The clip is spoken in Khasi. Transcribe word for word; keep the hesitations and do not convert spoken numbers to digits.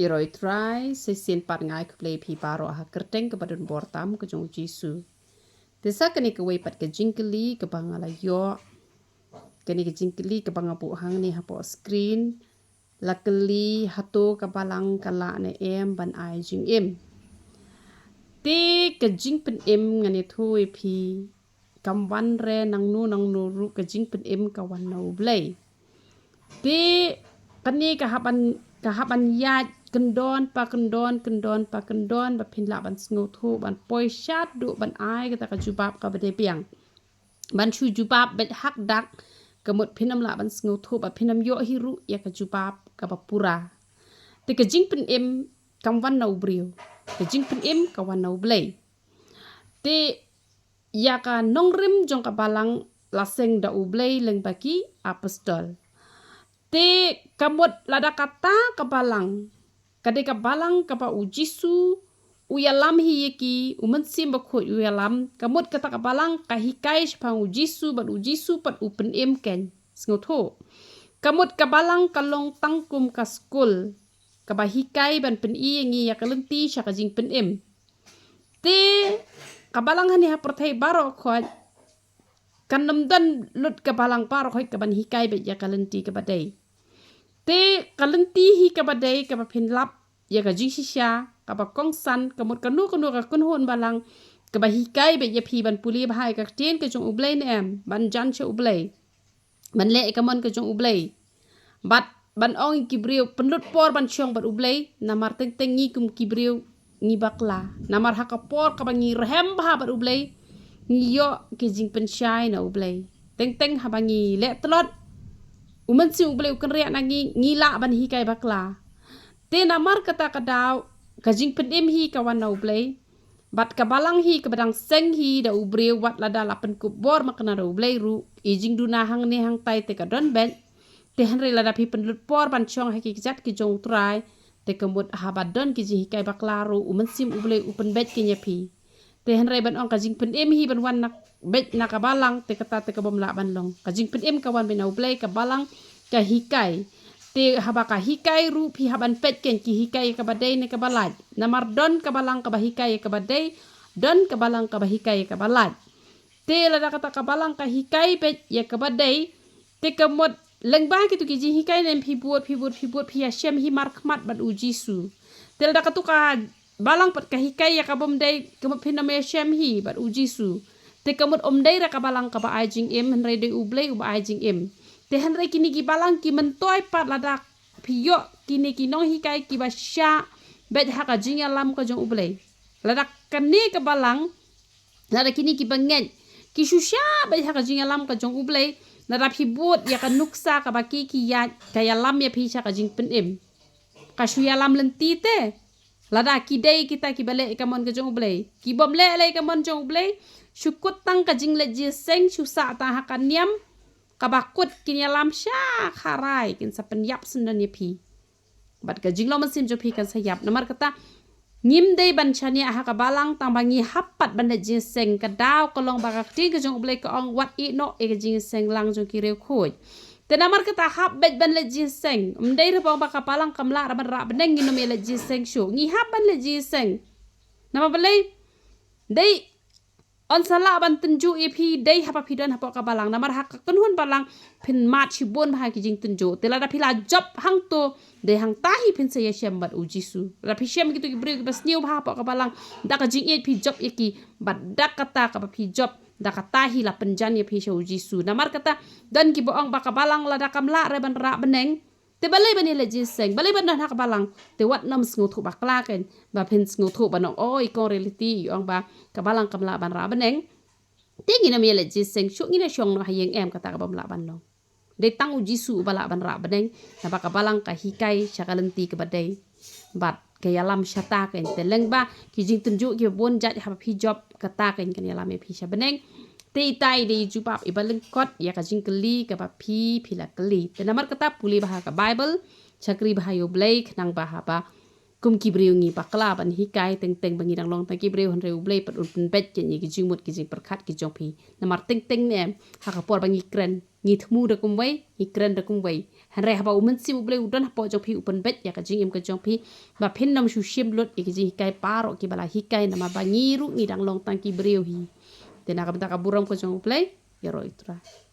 Ïaroh Trai, sa shisien pat nga ai khublei phi baroh ha ka kyrteng kaba don bor tam ka jong u Jisu. Te sa kane kawei pat ka jingkylli kaba nga la ïoh. Kane ka jingkylli kaba nga buh hangne hapoh screen. La kylli, hato ka balang ka lah ne em ban ai jingim. Te ka jingpynim ngan ïathuh ïa phi. Kam wan re nangno nangno ruh, ka jingpynim ka wan na U Blei. Te kane ka hap ban, ka hap ban ïaid kyndon pa kyndon, kyndon pa kyndon, ba phin lah ban sngewthuh, ban poi shaduh, ban ai kata ka jubab kaba dei biang. Ban shu jubab beit hakdak, ka mut phin ym lah ban sngewthuh, ba phin ym ïoh hi ruh ïa ka jubab kaba pura. Te ka jingpynim kam wan na u briew. Ka jingpynim ka wan na U Blei. Te ïa ka nongrim jong ka balang la seng da U Blei lyngba ki apostol. Te ka mut lada kata ka balang, ka dei ka balang kaba u Jisu u ïalam hi ïa ki, u Mynsiem Bakhuid u ïalam, ka mut kata ka balang ka hikai shaphang u Jisu, bad u Jisu pat u pynim kein. Sngewthuh. Ka mut ka balang ka long tang kum ka skul kaba hikai ban pyni ïa ngi ïa ka lynti sha ka jingpynim. Te ka balang hangne ha pyrthei baroh khoit, kan ym don lut ka balang baroh khoit kaban hikai beit ïa ka lynti kaba dei. Te ka lynti hi kaba dei kaba phin lap ïa ka jingshisha, kaba kongsan, ka mut kano kano ka kynhun balang kaba hikai beit ïa phi ban pule bha ïa ka ktien ka jong U Blei ne em, ban jan sha U Blei, ban leh ïa ka mon ka jong U Blei. Bad ban ong ïa ki briew pynlut por ban shong bad U Blei, namar teng teng ngi kum ki briew ngi bakla. Namar ha ka por kaba ngi rhem bha bad U Blei, ngi ïoh ki jingpynshai na U Blei. Teng teng haba ngi leh tlot, u Mynsiem U Blei u kynriah na ngi, ngi lah ban hikai bakla. Te namar kata ka daw, ka jingpynim hi ka wan na U Blei. Bad ka balang hi kaba dang seng hi da u briew, wat lada la pynkup bor makna da U Blei ruh, i jingduna hangne hangtai te ka don beit. Te hynrei lada phi pynlut por ban shong ha ki kjat ki jong U Trai, te ka mut haba don ki jinghikai bakla ruh, u Mynsiem U Blei u pynbeit kein ïa phi. Te hynrei ban ong ka jingpynim hi ban wan na, beit na ka balang, te kata te ka bym lah ban long. Ka jingpynim ka wan beit na U Blei, ka balang ka hikai. Te haba ka hikai ruh phi hap ban peit kein ki hikai ïa kaba dei ne kaba lait. Namar don ka balang kaba hikai ïa kaba dei, don ka balang kaba hikai ïa kaba lait. Te lada kata ka balang ka hikai beit ïa kaba dei, te ka mut lyngba kito ki jinghikai ne em phi bud, phi bud, phi bud, phi ïashem hi markhmat bad u Jisu. Te lada katu ka balang pat ka hikai ïa ka bym dei, ka mut phin ym ïashem hi bad u Jisu. Te ka mut ym dei re ka balang kaba ai jingim, hynrei dei U Blei uba ai jingim. Te hynrei kine ki balang ki myntoi pat lada phi ïoh kine ki nonghikai kiba shah beit ha ka jingïalam ka jong U Blei. Lada kane ka balang, lada kine ki bangeit ki shu shah beit ha ka jingïalam ka jong U Blei, lada phi bud ïa ka nuksa kaba ki ki ïaid, ka ïalam ïa phi sha ka jingpynim. Ka shu ïalam lynti te. Lada ki dei kita kiba leh ïa ka mon ka jong U Blei. Ki bym leh leh ïa ka mon jong U Blei, shu kut tang ka jingleit jingïaseng, shu sah tang ha ka niam kaba kut, kin ïalam sha kharai, kin sa pynïap syndon ïa phi. Bad ka jinglong mynsiem jong phi kan sa ïap. Namar kata, ngim dei ban shaniah ha ka balang tang ba ngi hap pat ban leit jingïaseng, ka daw ka long ba ka ktien ka jong U Blei ka ong wat ïeh noh ïa ka jingïaseng lang jong ki riewkhuid. Te namar kata hap beit ban leit jingïaseng. Ym dei re ba ong ba ka balang kam lah re ban rah bneng ngin ym ïaleit jingïaseng shuh. Ngi hap ban leit jingïaseng. Namar balei? Dei yn sa lah ban tynjuh ïa phi dei haba phi don hapoh ka balang. Namar ha ka kynhun balang phin mad shibun bha ha ki jingtynjuh. Te lada phi la jop hangto, dei hangta hi phin sa ïashem bad U Jisu. Lada phi shem kito ki briew kiba sniew bha hapoh ka balang, da ka jingïeit phi jop ïa ki, bad da kata kaba phi jop, da kata hi la pynjan ïa phi sha U Jisu. Namar kata, don kiba ong ba ka balang lada kam lah re ban rah bneng, te balei ban ïaleit jingïaseng, balei ban don ha ka balang, te wat nym sngewthuh bakla kein, ba phin sngewthuh ban ong, o, i kong Reality i ong ba ka balang kam lah ban rah bneng, te ngin ym ïaleit jingïaseng shuh, ngin ïa shong noh ha ïing, em, kata ka bym lah ban long. Dei tang U Jisu uba lah ban rah bneng, naba ka balang ka hikai sha ka lynti kaba dei. Bad ka ïalam shata kein, te lyngba ki jingtynjuh kiba bun jait haba phi jop, kata kein kan ïalam ïa phi sha bneng. Te itai dei i jubab iba lyngkot ïa ka jingkylli kaba phi, phi la kylli. Te namar kata pule bha ha ka Baibl, shakri bha ïa U Blei, khnang ba haba kum ki briew ngi bakla ban hikai, teng teng ba ngi dang long tang ki briew, hynrei U Blei pat un pynbeit kein ïa ki jingmut ki jingpyrkhat ki jong phi. Namar teng teng ne em, ha ka por ba ngi kren, ngi thmu da kumwei, ngi kren da kumwei. Hynrei haba u Mynsiem U Blei u don hapoh jong phi, u pynbeit ïa ka jingim ka jong phi, ba phin ym shu shim lut ïa ka jinghikai baroh kiba la hikai, namar ba ngi ruh ngi dang long tang ki briew hi. Te na ka bynta ka burom ka jong U Blei, ïaroh ïa U Trai.